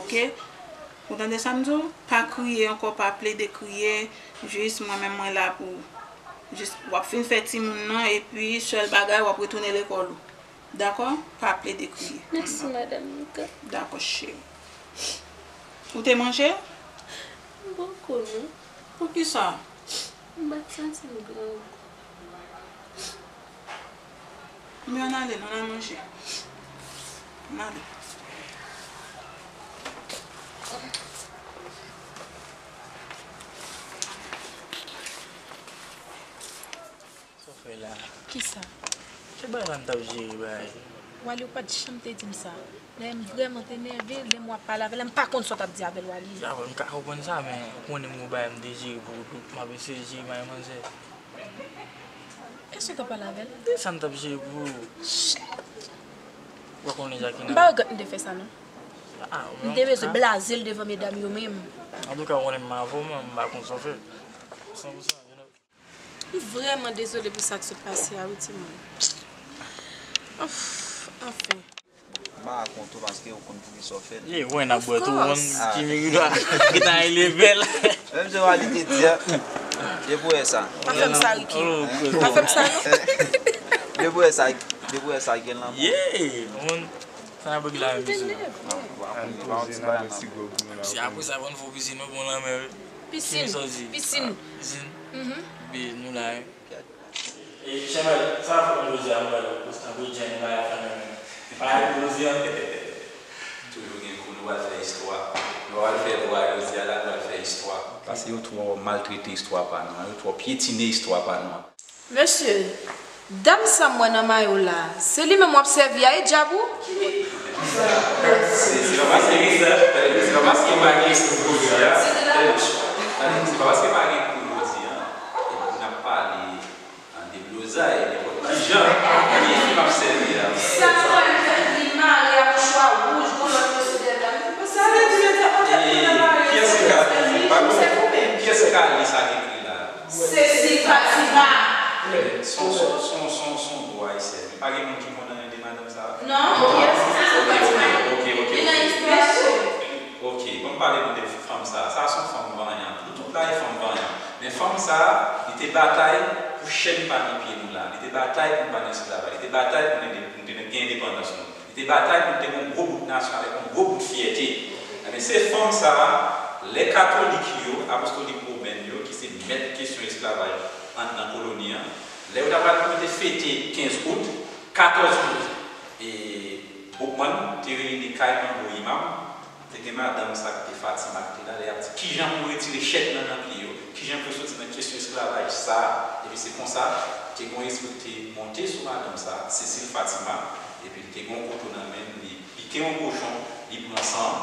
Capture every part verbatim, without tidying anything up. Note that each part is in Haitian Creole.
Oke? Ou tande sa m di w? Pa kriye ankò, pa plede kriye. Jis mwen menm mwen la pou ou. Jis w ap fin fè timoun nan, epi sèl bagay w ap retounen lekòl ou. Dakò? Pa plede kriye. Mèsi, madanm Mika. Dakò, cheri. Ou te manje? M poko, non. Poukisa? M pa t santi m grangou. Men ann ale, nou al manje. Ann ale. Sa w fè la? Kisa? Se bagay la m t ap jere, bagay. Wali, ou pa t janm te di m sa. Lè m vrèman te nève, lè m w ap pale avè l la, m pa konn sa w t ap di avè l, Wali. Sa vre, m ka konprann sa, men ou konnen m gon bagay m te jere pou ou tou, m ap eseye jere bagay manzè. Èske w t ap pale avè l? De sa m t ap jere pou ou. Shit! Ou pa konnen Jacqueline? M pa regrèt m te fè sa, non. Ah, m te bezwen blaze l devan medam yo menm. Antouka, ou konnen m avè w, men m pa konn sa w fè. San pou san, you know. M vrèman dezole pou sa k sot pase a, wi, timoun. Ouf, anfen. M pa rakonte w paske ou konn poukisa w fè l. Ye, wè, n ap bwè tou, wonn, Jimmy Gouda, ki ta rele bèl. Menm jan Wally te di a, depi w wè sa. Pa fè m sa, Ricky. Pa fè m sa, non. Depi w wè sa, depi w wè sa, gen lanmou. Ye, wonn, sa n ap regle la menm, mesye. Non, pa yon ti bagay la. Se apre sa, ban n fè w pisin, nou bon lanmè, wi. Pisin, pisin. Pisin. Mhm. Epi nou la, wi. E, Chèmèl, sa fè m jodi a, m wè l, tankou Jane bagay fè menm. Se pa li pou jodi a. Toujou gen kou, nou pral fè istwa. Nou pral fè lwa jodi a la, nou pral fè istwa. Paske yo twò maltrete istwa pa nou an, yo twò pyetine istwa pa nou an. Mesye, dam sa m wè nan mayo la, se li menm w ap sèvi a, e djab ou? Se, se pa paske, se pa paske pa gen kou jodi a, se pa paske pa gen kou jodi a, epi n ap pale an deblozay, nenpòt ki jan, li, li p ap sèvi a. Sa m wè l fè, li mare ak mouchwa wouj, gon lòt mesye dèyè l la. Sa vle di, mesye, an tèt mwen nan mare. Kiyès ki ka, pa konn, kiyès ki ka li sa k ekri la? Cécile Fatima. Se yon, se yon, se yon, se yon, se yon gwo ayisyen. Pa gen moun ki konn anyen de madanm sa a? Non, kiyès ki Cécile Fatima? Ok, ok, ok, ok. Li nan istwa yo? Ok, ban m pale nou de fanm sa a. Sa a se yon fanm vanyan. Nou tout la e fanm vanyan. Men fanm sa a, li te batay pou chèn pa nan pye nou la. Li te batay pou nou pa nan esklavaj. Li te batay pou nou ende-, pou nou te gen endepandans nou. Li te batay pou nou te gen yon gwo bout nasyon avèk yon gwo bout fyète. Ebyen, se fanm sa a, lè katolik yo, apostolik womèn yo, ki se mèt kesyon esklavaj anndan koloni an, lè yo ta pral pou yo te fete kenz out, katòz out, e Boukman te reyini kay Manbo Imam, te gen madanm sa ki te Fatima ki te la, lè y ap di, "Kijan pou retire chèn nan nan pye yo? Kijan pou yo soti nan kesyon esklavaj sa a?" Epi se konsa, te gen yon espri ki te monte sou madanm sa a, Cécile Fatima, epi li te gen yon kouto nan men l, li pike yon kochon, li pran san an,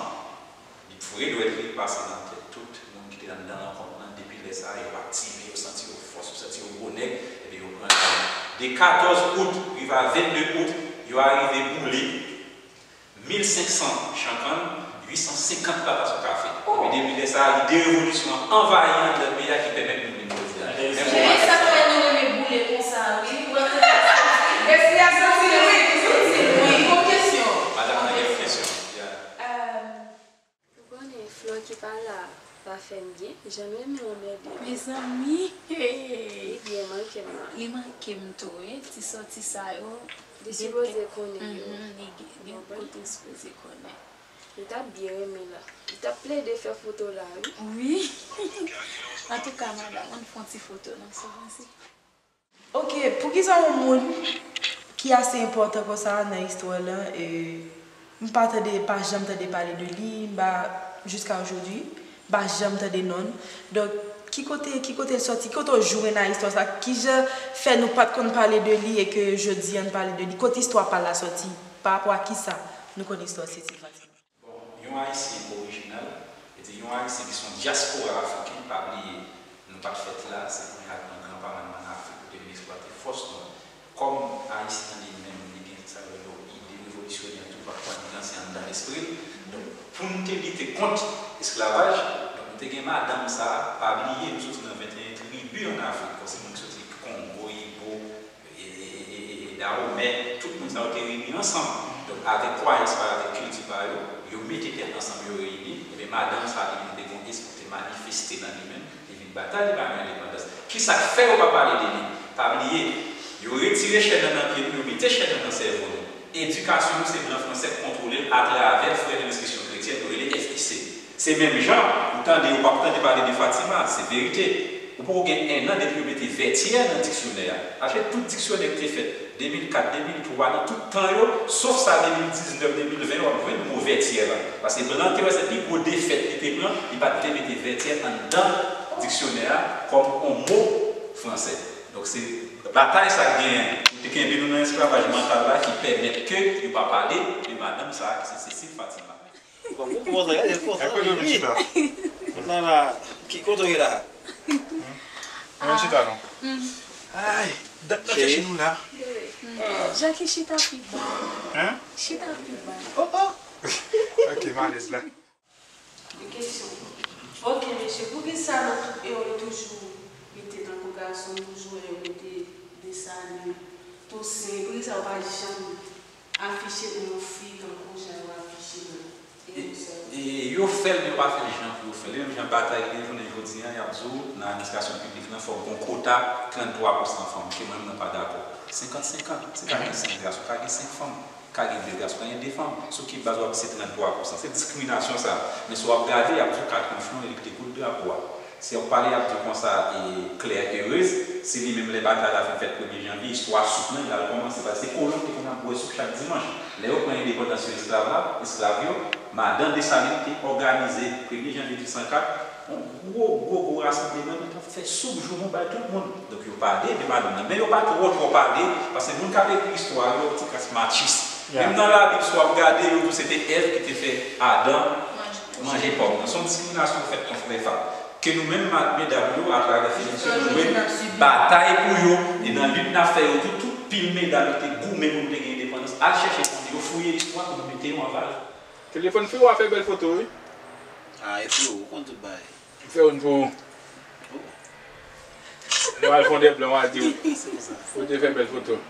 li foure dwèt li, li pase nan tèt tout moun ki te anndan rankont lan. Depi lè sa a, yo aktive, yo santi yo fòs, yo santi yo gwo nèg, epi yo pran lari. De katòz out rive a vennde out, yo arive boule mil senk san chan kann, uit san senkant plantasyon kafe. Epi depi lè sa a, lide revolisyon an anvayi anndan peyi a ki pèmèt nou vin jodi a. Men sa k fè nou renmen boule konsa, wi. Mesye a santi li, wi, li santi li. Wi, bon kesyon. Madanm nan gen kesyon. Ya. Ou konnen Flò ki pa la pa fè m byen, jan l renmen anmède m. Mezanmi, hey! Li byen manke m la. Li manke m tou, wi. Ti sòti sa yo. Li sipoze konnen yo. Mhm, li gen, li konprann? Kote sipoze konnen. Li t ap byen renmen la. Li t ap plede fè foto la, wi. Wi. Antouka, madanm, ann fè yon ti foto, non, sa w panse? Ok, poukisa yon moun ki ase enpòtan konsa nan istwa lan, e, m pa tande, pa janm tande pale de li, m pa, jiska jodi, m pa janm tande non l. Donk, ki kote, ki kote l sòti? Ki kote w jwenn a istwa sa? Kijan fè nou pa t konn pale de li e ke jodi a n pale de li? Kote istwa pa l la sòti? Pa rapò a kisa nou konn istwa Cécile Fatima? Bon, yon Ayisyen orijinal, e di yon Ayisyen ki se yon dyaspora afriken, pa bliye, nou pa t fèt la, se premye ak pran gran pa n ann Afrik pou te vin eksplwate fòs nou. Kòm Ayisyen li menm, li gen sa yo rele ide revolisyonè tou, pa kwa li lanse anndan lespri l. Donk, pou n te lite kont esklavaj, donk, nou te gen madanm sa a, pa bliye, nou soti nan venteyen tribi ann Afrik, kòm se moun ki soti Kongo, Ibo, e, e, e, e, e Dawomè, tout moun sa yo te reyini ansanm. Donk, avèk kwayans pa yo, avèk kilti pa yo, yo mete tèt ansanm, yo reyini, ebyen, madanm sa li menm te gen yon espri ki te manifeste nan li menm, li vin batay li pa yon endepandans. Kisa k fè yo pa pale de li? Pa bliye, yo retire chèn nan nan pye nou, yo mete chèn nan nan sèvo nou. Edikasyon nou, se blan fransè k kontwole l atravè frè de lenstriksyon kretyèn, yo rele F I C. Se menm jan, ou tande, ou p ap tande pale de Fatima, se verite. Ou poko gen ennan depi yo mete Vètyè nan diksyonè a. Al chèche tout diksyonè ki te fèt de mil kat, de mil twa, nan tout tan yo, sof sa de mil diznèf, de mil ven, w ap jwenn mo Vètyè la. Paske blan te wè se pi gwo defèt li te pran, li pa t vle mete Vètyè anndan diksyonè a kòm yon mo fransè. Donk se batay sa k genyen pou te kenbe nou nan esklavaj mantal la ki pèmèt ke yo pa pale de madanm sa a ki se Cécile Fatima. Bon, bon, bon, gade, gade, konsa, wi. Nana, ki kote w ye la? Mwen chita non. Ay, dat n ap chèche nou la. Jackie chita pi ba. Hein? Chita pi ba. Oh, oh. Ok, m alèz la. Yon kesyon. Ok, mesye, poukisa nan tout yo toujou mete tankou gason, toujou wè yo mete Desalin, Tousen, poukisa yo pa janm afiche nan yon fi tankou jan yo afiche nan e, e, yo fè l, men yo pa fè l jan pou yo fè l. E menm jan batay li ye jounen jodi a, y ap di w, nan administrasyon piblik lan, fòk gon kota tranntwa pousan fanm, ke mwen menm mwen pa dakò. Senkant senkant, se ka gen senk gason, ka gen senk fanm, ka gen de gason, ka gen de fanm. Sou ki baz w ap di se tranntwa pousan? Se diskriminasyon sa. Men si w ap gade, y ap di w Katrin Flon, e li ki te koud drapo a. Si w ap pale, y ap di w konsa, e Claire Heureuse, se li menm lè batay la fin fèt premye janvye, istwa soup lan, li al kòmanse. Paske se kolon ki te konn ap bwè soup chak dimanch. Lè yo pran endepandans yo esklav la, esklav yo, madan Desalin te òganize premye janvye mil uit san kat, yon gwo, gwo, gwo rasanbleman, yo t ap fè soup joumou bay tout moun. Donk yo pale de madanm nan. Men yo pa twò, twò pale, paske moun k ap ekri istwa yo, ti kras matchis. Menm nan Labib, si w ap gade, yo di w se te Èv ki te fè Adan manje pòm nan. Se yon diskriminasyon k fèt kont frè fanm. Ke nou menm, ma-, medam yo, atravè feminism yo, nou dwe batay pou yo. E nan lit n ap fè yo tou, tout pil medam ki te goumen pou nou te gen endepandans, al chèche konnen yo, fouye istwa pou nou mete yo an valè. Telefòn frè w a fè bèl foto, wi. Ah, e frè w, ou konn tout bagay. M fè youn pou ou. Lè w al fè yon dèblan, w a di w te fè bèl foto.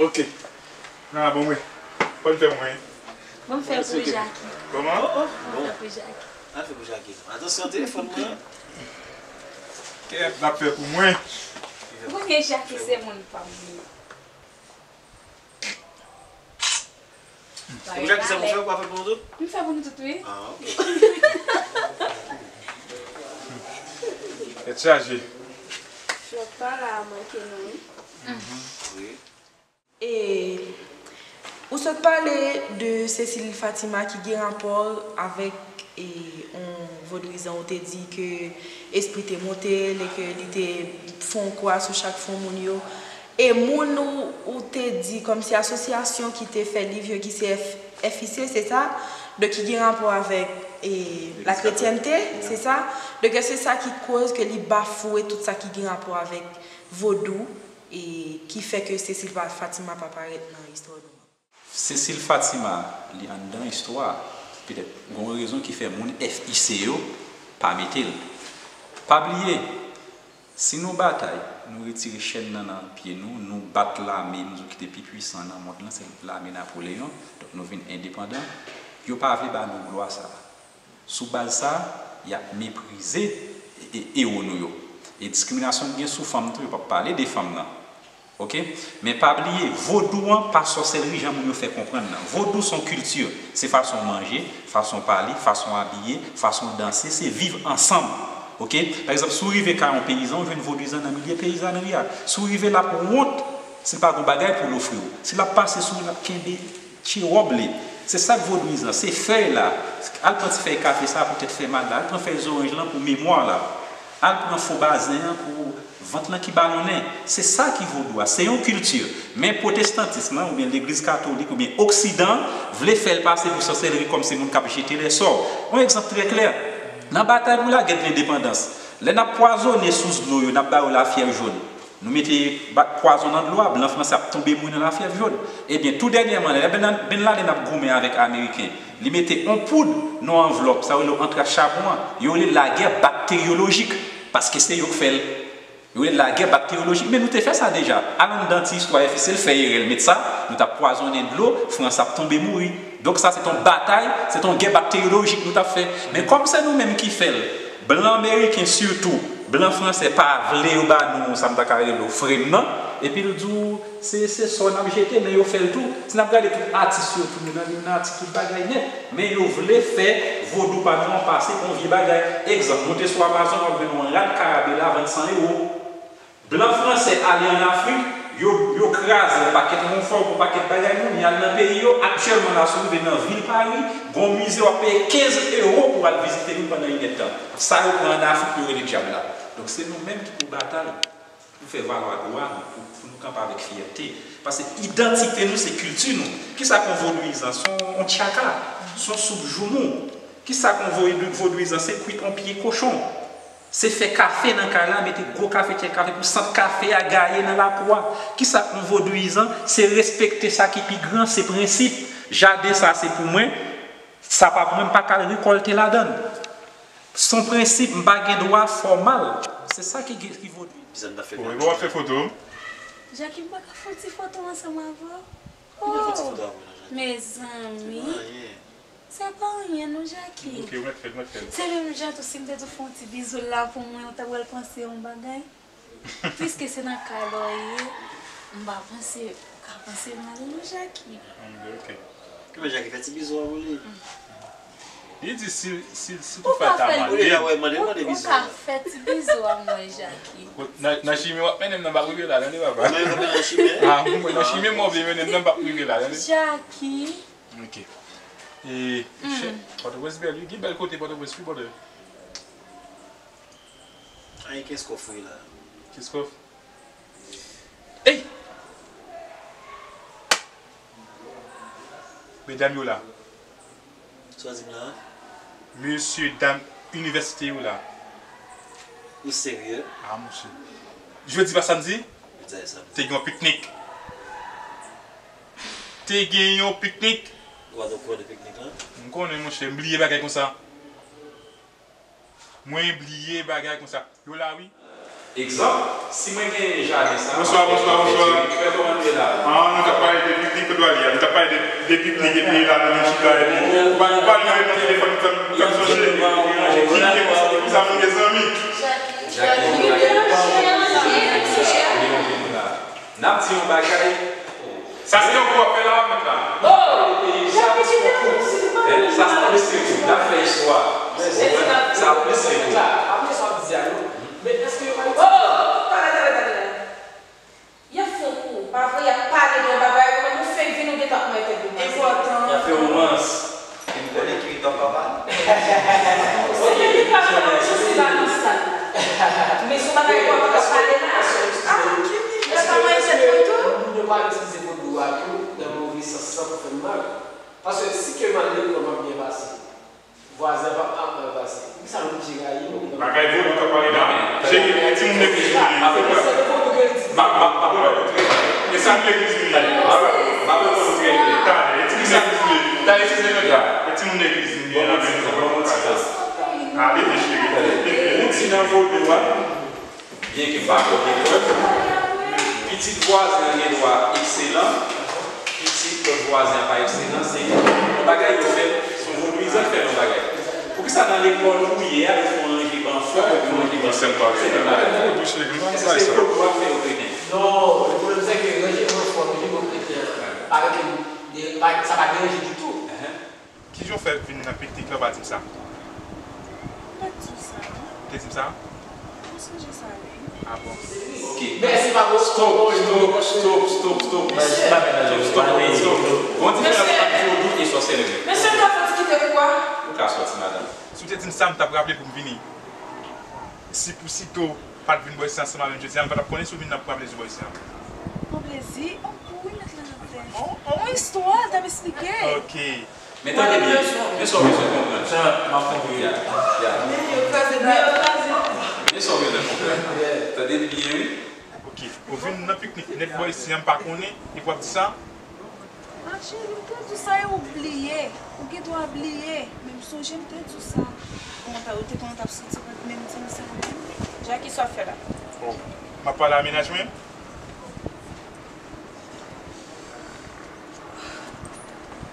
Ok. Nan, bon, wi. Fò l fè mwen. Bon, fè pou Jackie. Kòman? Bon, fè pou Jackie. Al fè pou Jackie. Atansyon, telefòn mwen. Kèt, l ap fè pou mwen. Ou konnen Jackie se moun pa m li. Ou fè ki sa pou fè, ou pa fè pou nou tout? M fè pou nou tout, wi. Ah, ok. Tèt chaje. Flòt pa la a manke nou, wi. Wi. E ou sot pale de Cécile Fatima ki gen rapò avèk, e, yon vodouyizan, ou te di ke espri te monte l e ke li te fè yon kwa sou chak fwon moun yo. E moun ou, ou te di kòmsi asosyasyon ki te fè liv yo, ki se F-, F I C, se sa? Donk, ki gen rapò avèk, e, lakretyènte, se sa? Donk, èske se sa ki koz ke li bafouwe tout sa ki gen rapò avèk vodou, e ki fè ke Cécile pa, Fatima pa parèt nan istwa nou an? Cécile Fatima, li anndan istwa a. Petèt, gon rezon ki fè moun F I C yo pa mete l. Pa bliye, si nou batay, nou retire chèn nan nan pye nou, nou bat lame nou ki te pi pwisan nan mond lan, se lame Napoleyon, donk nou vin endepandan, yo pa vle ba nou glwa sa a. Sou baz sa a, y ap meprize e, e, ewo nou yo. E diskriminasyon ki gen sou fanm tou, yo p ap pale de fanm nan. Oke? Men pa bliye, vodou an pa sòsèlri jan moun yo fè konprann nan. Vodou se yon kilti. Se fason w manje, fason w pale, fason w abiye, fason w danse, se viv ansanm. Oke? Pa egzanp, si w rive kay yon peyizan, w jwenn vodouyizan nan milye peyizanri a. Si w rive, l ap wont si l pa gen yon bagay pou l ofri w. Si l ap pase sou ou, l ap kenbe tye wòb li. Se sa k vodouyizan, se fèy la. Al pran ti fèy kafe sa pou tèt fè mal la, al pran fèy zoranj lan pou memwa la. Al pran fo bazen an pou vant lan ki balonnen. Se sa ki vodou a, se yon kilti. Men pwotestantis lan, oubyen legliz katolik, oubyen oksidan an, vle fè l pase pou sòsèlri kòmsi moun k ap jete lè sò. Yon egzanp trè klè, nan batay pou lagè de lendepandans, lè n ap pwazonnen sous dlo yo, n ap ba yo lafyèv jòn. Nou mete ba-, pwazon nan dlo a, blan franse ap tonbe mouri nan lafyèv jòn. Ebyen, tou dènyèman, lè Ben, Ben Laden ap goumen avèk Ameriken, li mete yon poud nan yon anvlòp, sa yo rele antrak chabon an, yo rele lagè bakteryolojik, paske se yo k fè l. Yo rele lagè bakteriyolojik, men nou te fè sa deja. Al anndan ti istwa F S L, fè erè l met sa, nou t ap pwazonnen dlo, Frans ap tonbe mouri. Donk sa se t on batay, se t on gè bakteriyolojik nou t ap fè. Men kòm se nou menm ki fè l, blan meriken sitou, blan fransè pa vle yo ba nou sa m ta ka rele w frame nan, epi l di w se, se sò n ap jete, men yo fè l tou. Si n ap gade tout atis yo tou, nou nan liminatik, tout bagay nèt. Men yo vle fè vodou pa nou an pase pou yon vye bagay. Egzanp, moute sou Amazon, w ap jwenn yon rad karabela vann san ewo. Blan fransè ale ann Afrik, yo, yo kraze yon pakèt monfò, yon pakèt bagay moun, y al nan peyi yo. Aktyèlman la, si w rive nan vil Pari, gon mize w ap peye kenz ewo pou w al vizite li pandan inèdtan. Sa yo pran ann Afrik, yo rele dyab la. Donk se nou menm ki pou batay pou fè valwa dwa nou, pou, pou nou kanpe avèk fyète. Paske idantite nou se kilti nou. Kisa k yon vodouyizan? Se yon, yon tchaka, se yon soup joumou. Kisa k yon voy-, vodouyizan? Se kwit yon pye kochon. Se fè kafe nan kay la, mete gwo kafe, tchèk kafe pou sant kafe a gaye nan lakou a. Kisa k yon vodouyizan? Se respekte sa ki pi gran, se prensip. Jaden sa se pou mwen, sa pa pou mwen, m pa ka al rekòlte ladan l. Se yon prensip, m pa gen dwa fòmal. Se sa ki, ki vodouyizan. Kisa n ta fè? Bon, e bon, w ap fè foto? Jackie, m pa ka fè yon ti foto ansanm avè w? Ki bèl fè ti foto avè w la, Jackie? Mezanmi. Se pa anyen. Se pa anyen non, Jackie. Ok, ou mèt fè l, ou mèt fè l. Se menm jan tou, si m te di w fè yon ti bizou la pou mwen, ou ta pral panse yon bagay? Piske se nan kay la w ye, m pa panse ou ka panse mal non, Jackie. Ann, ok. Kouman Jackie fè ti bizou a pou li? Li di si, si, si tou fè ta mande. Ou ka fè ti bizou a mwen, Jackie. Nan, nan chimen w ap mennen m nan, m p ap rive la, tande papa. Mwen nan chimen. Ah, mwen nan chimen, mwen vle mennen m nan, m p ap rive la, tande. Jackie. Ok. E, chè, Pòtoprens bèl, wi. Gen bèl kote Pòtoprens, wi, brother. Ay, Kenskòf, wi, la. Kenskòf? Ey! Medam yo la. Sa w di m la? Mesye, dam inivèsite yo la. Ou serye? Ah, monchè. Jodi pa samdi? Jodi a samdi. Te gen yon piknik. Te gen yon piknik. Ou pa t okouran de piknik lan? M konnen, monchè, m bliye bagay konsa. Mwen bliye bagay konsa. Yo la, wi. Egzanp, si mwen gen jaden sa, bonswa, bonswa, bonswa. Frè, kòman nou ye la? Ah, nou t ap pale de piknik, kote w ale a? Nou t ap pale de, de piknik, epi la, nou vin chita, epi ou pa, ou pa nan reponn telefòn, fè m, fè m sonje. Ki, ki, ki sa moun gen zanmi? N ap di yon bagay. Sa se yon kou w ap fè la, mèt la. Sa plis ke kou. Sa plis ke kou. N ap fè istwa. Sa plis ke kou. Apre sa w ap di a yo, men èske yo pa itilize tèt yo? Tande, tande, tande, tande. Y ap fè yon kou, pa vre? Y ap pale de yon bagay, ou menm ou fenk vini, ou gentan ap mare tèt de bagay. Enpòtan. Y ap fè womans. E m konnen ki tan papa l. Se li pa fè yon ti silans sa. Men se yon bagay enpòtan k ap pale la. Ah, ok. Èske, èske moun yo pa itilize vodou a tou nan move sans lan pou fè n mal? Paske si ke m al lekòl, m ap byen pase. Vwazen an p ap mal pase. Poukisa nou oblije rayi nou? Bagay vodou k ap pale la. Cheri, e timoun legliz ou ye? Ba, ba, ba, ba, e timoun legliz ou ye? Tande, e timoun legliz ou ye? Tande, e timoun legliz ou ye? E timoun legliz ou ye? Bon, bon, ti tan, bon, bon, ti tan. Ale, cheri. Ou di nan vodou a, byenke m pa twò gen prèv, pitit vwazen an gen dwa ekselan, pitit lòt vwazen an pa ekselan, se yon bagay yo fè, se yon vodouyizan ki fè yon bagay. Poukisa nan lekòl ou ye a, yo fè yon ranje ban fò, yo fè yon ranje ban fò? Se menm bagay la. Èske se vodou a k fè yo kreten? Non, le problème c'est que ranje ban fò, ranje ban kretyen an, pa rete, pa, sa pa deranje ditou. Kijan w fè vin nan piknik la, w pa di m sa? M pa t di w sa, non. Ou te di m sa? Ou sonje sa, wi. Ah bon. Ok. Mèsi, papa. Stop, stop, stop, stop, stop. Stop, stop, stop, stop. Gon diferans ant vodou e sòsèlri. Mesye, m ta fè ti kite kou a. Ou ka sòti, madanm. Si w te di m sa, m t ap raple pou m vini. Si pou sito pa t vin bwè san ansanm avè m jodi a, m pa t ap konnen si w vin nan pran plezi bwè san. Pran plezi? Wi, mèt la, n ap fè. On, on istwa, l t ap esplike. Ok. Men tande byen, men sa w bezwen konprann. Sa, m ap konprann. Ya, ya. Men yo kraze, men yo kraze. Men sa w bezwen konprann. Tande byen, wi. Ok. Ou vin nan piknik, nèg bò isi a, m pa konnen, epi w ap di sa? Ah, cheri, m te di w sa e ou bliye. Ou gen dwa bliye, men m sonje m te di w sa. Kòman ta, ou te konnen w t ap soti menm di m sa menm? Jackie, sa w ap fè la? Bon, m ap pale a mennaj mwen.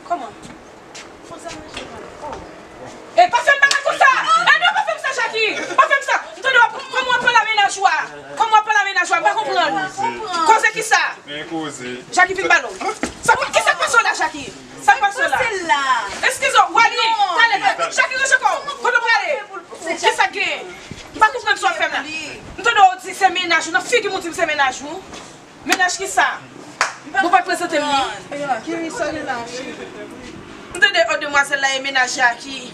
Kòman? Fò sa manje mwen. Oh. E pa fè m bagay konsa! E non, pa fè m sa, Jackie! Pa fè m sa! M tande w ap, kòman w ap pale a mennaj ou a? Kòman w ap pale a mennaj ou a? M pa konprann. Koze ki sa? Men koze. Jackie, vin pale w. Sa, ki sa k pase w la, Jackie? Sa k pase w la? Eskize w, Wally, talè, talè. Jackie, ranje kò w. Kote w prale? Ki sa k genyen? M pa konprann sa w ap fè m la. M tande w di se mennaj ou, nan figi m ou di m se mennaj ou. Mennaj ki sa? Bon, pa t prezante m li. Kimi, sa gen la, cheri? M tande òd demwazèl la e mennaj Jackie.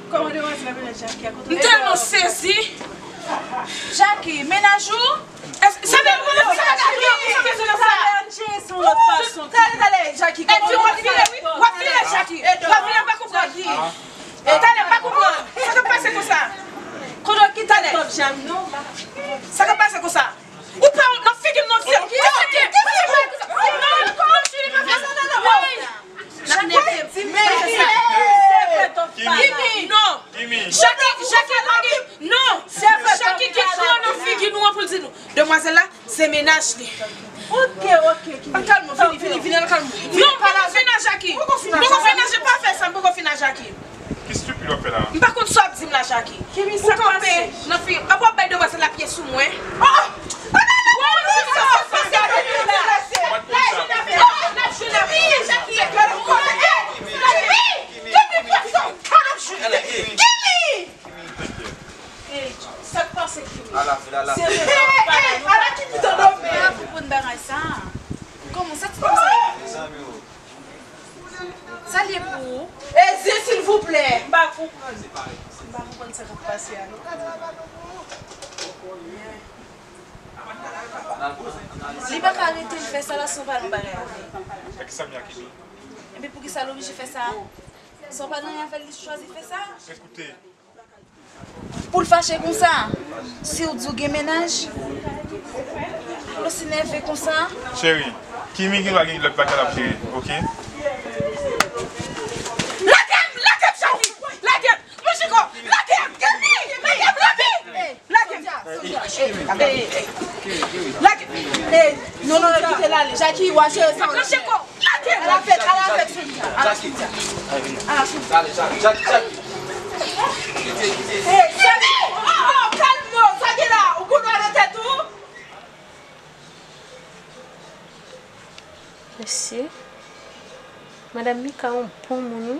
Kòman demwazèl la mennaj Jackie a? M tèlman sezi. Jackie, mennaj ou? Èske se mennaj ou? Sa bezwen nan sa? Talè, talè, Jackie. Epi w ap vire, wi. W ap vire, Jackie. W ap vire, m pa konprann. Talè, m pa konprann. Sa k ap pase konsa? Kote w kite talè? Sa k ap pase konsa? Ou pa wont nan figi m non, vye. Kisa ki? Non, non, Julie, pa fè sa. Non, non, non. Jackie, Kimi, non. Kimi. Jackie, Jackie, non. Jackie ki pran nan figi nou an pou l di nou. Demwazèl la, se mennaj li. Ok, ok, Kimi. An kalm ou, vini, vini, vini, an kalm ou. Non, m poko fin a Jackie. M poko fin a Jackie, pa fè sa, m poko fin a Jackie. Ki stupid w ap fè la? M pa konn sa w ap di m la, Jackie. Ou kanpe nan fi, ap w ap bay demwazèl la pye sou mwen. Oh! Kimi! Sa k pase, Kimi? Ala, ala. Ala, Kimi, tande w, men. Pou konn bagay sa. Kòman sa ti konsa? Sa l ye pou ou? Ezi, silvouplè. M pa konprann. M pa konprann sa k ap pase a, non. Li pa ka rete l fè sa la san w pa nan bagay avè l. Sa ki sa m ye a, Kimi? Epi poukisa l oblije fè sa? San w pa nan anyen avè l, li chwazi fè sa? Ekoute. Pou l fache konsa? Si w di w gen mennaj, l osi nève konsa? Cheri, Kimi gen dwa gen lòt bagay l ap jere, oke? Lage m! Lage m, Jackie! Lage m! Manje kò! Lage m! Kimi! Lage m! Lage m! Lage m! Lage m! Lage m! Non, non, non, kite l ale. Jackie, w a jere sa. Manje kò! Lage m! Al avè l, al avè l, Sonia. Al a Sonia. Al a Sonia. Jackie, Jackie. Kite, kite. Hey, Jackie! Oh, oh, kalme w, sa gen la? Ou gon dwa nan tèt ou? Mesye, madanm Mika yon bon moun, wi.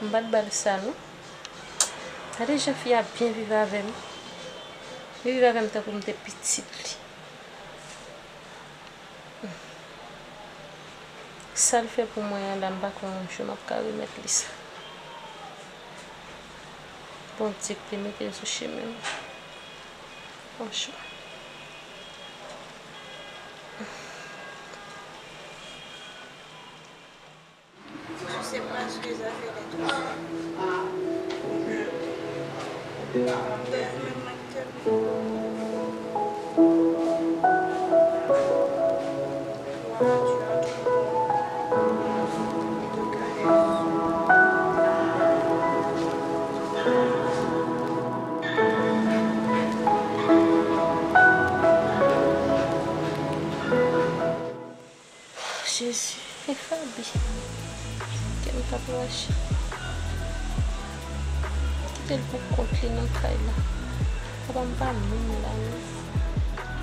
M pa t ba l sa, non. Gade jan fi a byen viv avè m. Li viv avè m tankou m te pitit li. Sa l fè pou mwen an la, m pa kwè yon jou m ap ka remèt li sa. Bondye ki te mete l sou chemen m. Franchman. Sou se paske zafè nèt ou sou. Dayè, menm mwen ki te vle. Jezi, e Faby. Kè m t ap rache. Kite l pou kont li nan kay la. Papa m pa menm la, non.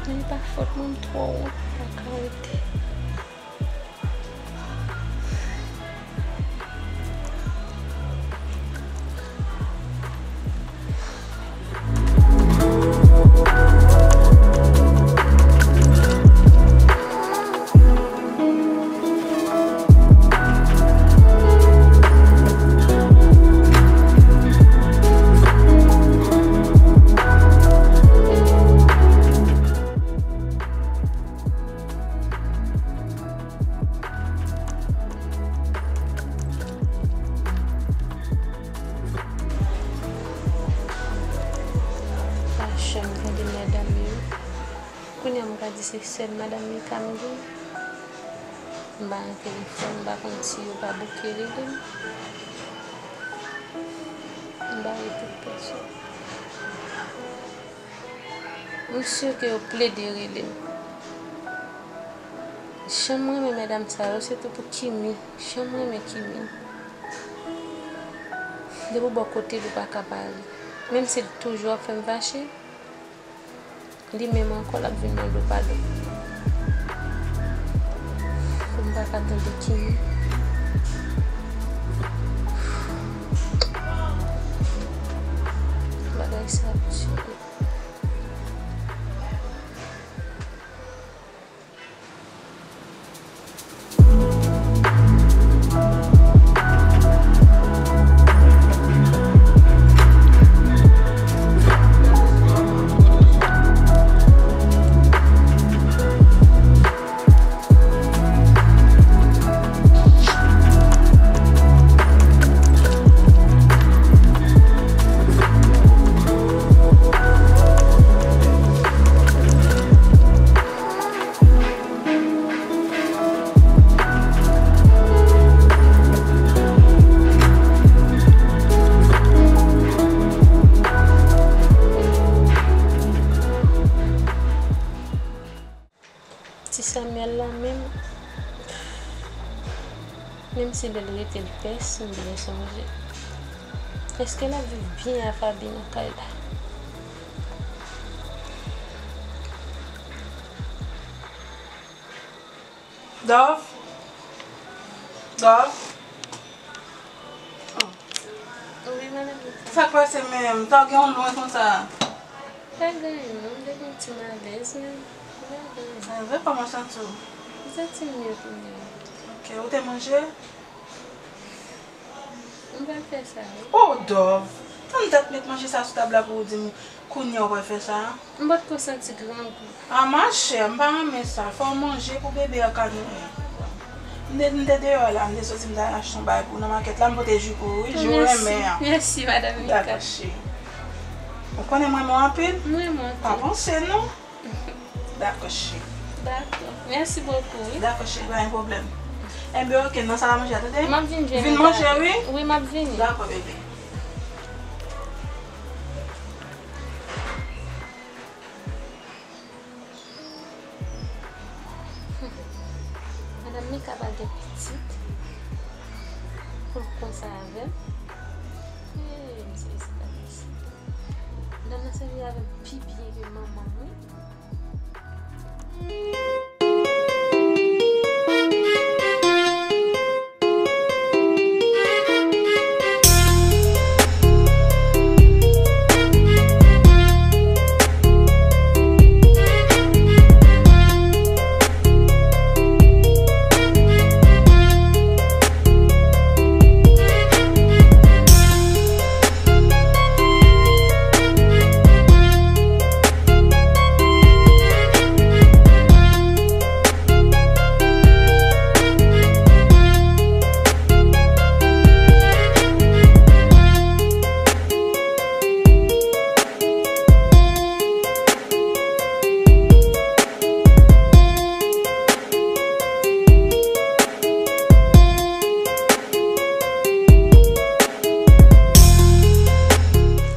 Men e pa fòt mwen, m twò wont, m pa ka rete. Pa janm tande madanm yo. Kounye a m ka di se sèl madanm Mika m gen. M pa gen telefòn, m pa konn si yo pa bouke rele m. M bare tout pèsòn. M si ke yo plede rele m. Jan m renmen medam sa yo, sitou pou Kimi. Jan m renmen Kimi. Depi w bò kote l, ou pa ka pa ri. Menm si l toujou ap fè m fache, li menm ankò, l ap vin mande w padon. Pou m pa ka tande Kimi. Bagay sa ap tiye m. Ti Samuel la menm, menm si lè l rete l pès, m byen sonje. Èske l ap viv byen a Faby nan kay la? Dove? Dove? Wi, madanm Mika. Sa k pase menm? Sa w gen w lwen konsa? Pa gen anyen non, m te gen yon ti malèz, men m pa gen anyen. Sa vre, kòman w santi w? M santi m mye kounye a. Ok, ou te manje? M pral fè sa, wi. Oh, Dove! Tann dat met manje sa sou tab la pou w di m kounye a w pral fè sa. M potko santi grangou. Ah, machè, m pa renmen sa. Fò w manje pou bebe a ka nouri. M te, m te deyò la, m te soti, m t al achte yon bagay pou w nan makèt la, m pote ji pou ou, wi, ji w renmen an. Mèsi, madanm Mika. Dakò, cheri. Ou konnen m renmen w anpil? M renmen w tou. Pa panse, non. Dakò, cheri. Dakò. Mèsi bokou, wi. Dakò, cheri, pa gen pwoblèm. Enben, ok, nan sal a manje a, tande? M ap vin jwenn ou. Vin manje, wi. Wi, m ap vini. Dakò, bebe. Madanm Mika pa gen pitit pou l konsa avè m. Hey, misye, se pa mesye. Madanm nan sèvi avè m pi byen ke manman m, wi.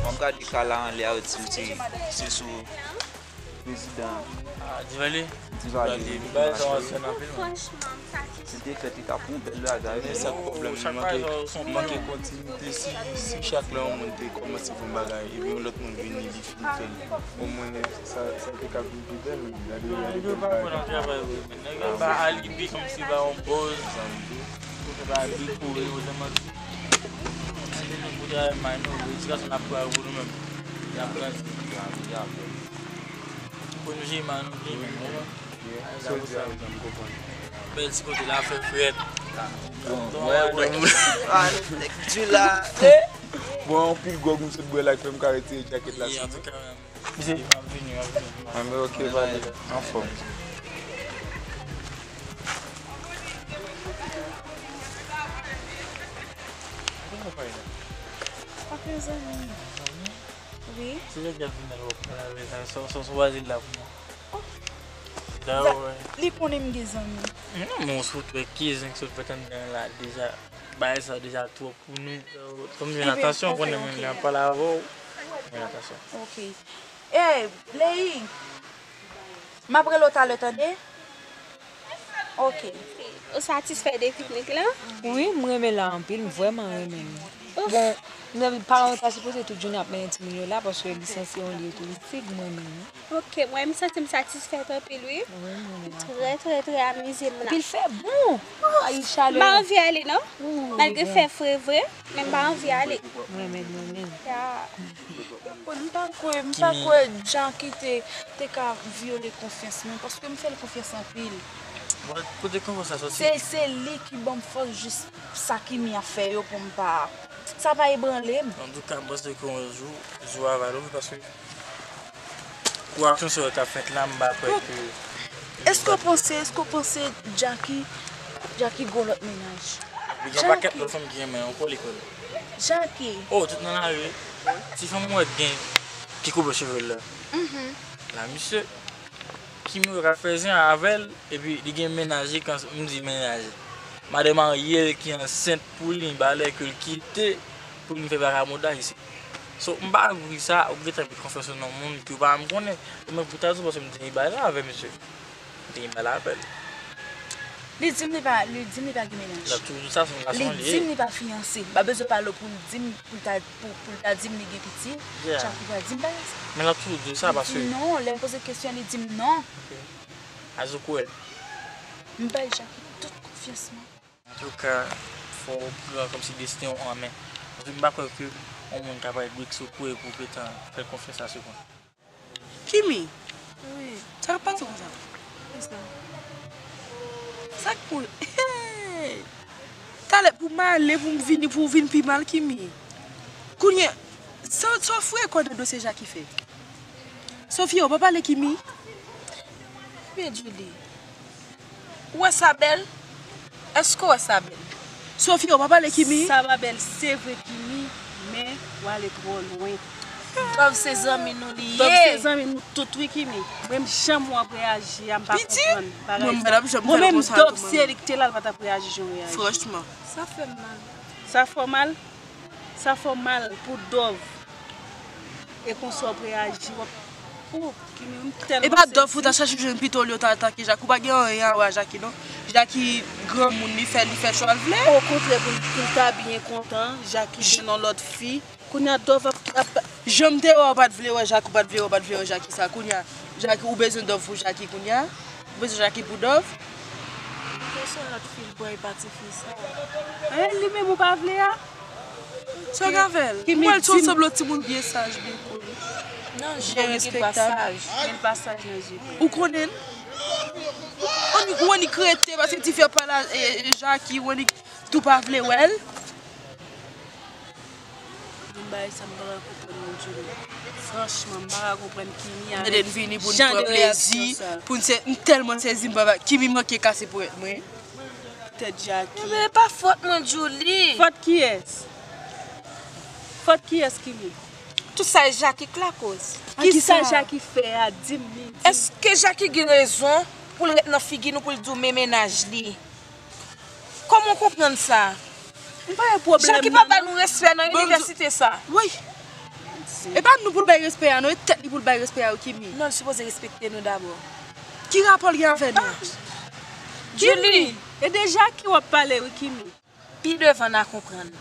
Mwen gade ka la anlè a, yo di m se, se sou prezidan. Ah, Divale? Divale. Divale, bagay sa w ap fè nan fim. Si l te fèt, li t ap yon bèl bagay. Men sa k pwoblèm li, manke, manke kontinite. Si, si chak lè yon moun te kòmanse fè yon bagay, epi yon lòt moun vini, li fin fè l, omwen sa, sa te ka vin pi bèl. Gade, gade bèl bagay. Nèg yo pa alibi kòmsi ba yon poz. Pou fè bagay dekore, yo te manti. Gade nou pou travay may nou, edikasyon n ap travay pou nou menm. Y ap grandi. Pou nou jere may nou byen menm. Bèl ti kote la fè frèt. Bon, mwen, mwen, ah, nèg di la. Bon, anpil gwòg m sot bwè la k fè m ka retire djakèt la sou mwen. Misye, m ap vini, m ap vini. Ah, men ok, valè. Anfòm. Ok, zanmi. Wi. Se jodi a final w ap pale avè sa, sa, sa, sa w pa di l la pou mwen. Oh. Li konnen m gen zanmi. Non, men w sot wè ki zen k sot fèt anndan la deja. Bagay sa deja twòp pou nou. Kòm jwenn atansyon, w konnen moun nan ap pale avè w. Jwenn atansyon. Ok. Ey, Leyi, m ap rele w talè, tande? Ok. Ou satisfè de piknik la? Wi, m renmen la anpil, m vrèman renmen l. Bon, men paran yo ta sipoze tout jounen ap mennen timoun yo la, paske li sanse yon lye touristik, m renmen l. Ok, mwen m santi m satisfèt anpil wi. Wi, m renmen l anpil. Trè, trè, trè amize m la. Epi l fè bon. Ay, M pa chalè. anvi ale non. Malgre fè fre vre, men m pa anvi ale. M renmen l, m renmen l. Ya. M pa kwè, m pa kwè Jackie te, te ka vyole konfyans mwen, paske m fè l konfyans anpil. Bon, kote konfyans la soti? Se, se li ki ban m fòs jis sa Kimi ap fè yo pou m pa. Sa pa ebranle m. Antouka, m panse ke yon jou, jou a va leve paske pou aksyon sa yo t ap fèt la, m pa kwè ke. Èske w panse, èske w panse Jackie, Jackie gon lòt mennaj? Li gen pakèt lòt fanm ki renmen l ankò lekòl. Jackie, Oh, tout nan lari. Ti fanm mwen gen ki koupe cheve l la. La, misye, Kimi wè k ap fè zen avè l, epi li gen mennaj li, kan m di mennaj li. Madan marye l ki ansent pou li, balè ke l kite pou li fè vagabondaj isit. So, m pa vle sa, ou gentan met konfyans ou nan moun ke w pa menm konnen. Ou menm pou ta di w, paske m te gen bagay la avè misye. M te gen bagay la avè l. Li di m li pa, li di m li pa gen mennaj. L ap toujou di sa, se yon Li gason li di m ye. Li pa fiyanse. M pa bezwen pale w pou l di m, pou l ta, pou, pou l ta di m li gen pitit. Yeah. Jackie pa di m bagay sa. Men l ap toujou di w sa paske. Non, lè m poze kesyon, li di m non. Azou kwè. M bay Jackie tout konfyans mwen. Antouka, fò w pran kòmsi desten w an men. Paske m pa kwè ke yon moun ka bay brik sou kouye pou gentan fè l konfyans la se konsa. Kimi, sa k ap pase konsa? Sa k pou. Hey! Talè pou m ale, pou m vini, pou w vin pi mal, Kimi. Kounye, sa sa w fouye kò nan dosye Jackie fè? Sofia, w pa pale, Kimi. Men Julie, ou wè sa bèl? Èske w wè sa bèl? Sofia, w pa pale, Kimi. Sa pa bèl, se vre, Kimi, men w ale twò lwen. Dòv se zanmi nou li ye. Dòv se zanmi nou tout wi, Kimi. Mwen m janm wè w ap reyaji a, m pa konprann bagay sa. Mwen m pa t ap janm pale konsa tou, manmi. Mwen menm Dòv se li ki te la, l pa t ap reyaji jan w reyaji. Franchman. Sa fè m mal. Sa fè w mal? Sa fè w mal pou Dòv. E konsa w ap reyaji, w ap. Oh, Kimi, m tèlman sezi. E pa Dòv pou ta chache jwenn pito olye w ta atake Jackie. Ou pa gen anyen a wè a Jackie non. Jackie granmoun, li fè, li fè chwa l vle. Okontrè, pou l, pou l ta byen kontan, Jackie jwenn yon lòt fi. Kounye a Dòv ap, ap. Jan m te wè w pa t vle wè Jackie, ou pa t vle wè, ou pa t vle wè Jackie sa. Kounye a, Jackie, ou bezwen Dòv pou Jackie kounye a? Ou bezwen Jackie pou Dòv? Ke se lòt fi l pran, e pa ti fi sa. Hein, li menm ou pa vle a? Sa w ka fè l? Ou wè l se yon sanblan timoun byen saj, byen cool. Byen respektab. Men l pa saj nan je m. Ou konnen l? Ou annik rete, paske ti fi a pale a, e, e, Jackie, ou annik tou pa vle wè l. Yon bagay sa m pa ka konprann non, Julie. Franchman, m pa ka konprann Kimi avèk jan de reyaksyon sa. Pou n se, m tèlman sezi, m pa, Kimi manke kase ponyèt mwen. Tèt Jackie. Men e pa fòt mwen, Julie. Fòt kiyès? Fòt kiyès, Kimi? Tout sa e Jackie k lakoz. A kisa Jackie fè a? Di m li. Èske Jackie gen rezon pou l ret nan figi nou, pou l di w men mennaj li? Kòman w konprann sa? M pa gen pwoblèm nan. Jackie pa ba nou respè nan inivèsite sa. Wi. E pa nou pou l bay respè a non, e tèt li pou l bay respè a wi, Kimi. Non, l sipoze respekte nou dabò. Ki rapò l gen avè nou? Kimi, e de Jackie w ap pale wi, Kimi. Pi devan n a konprann.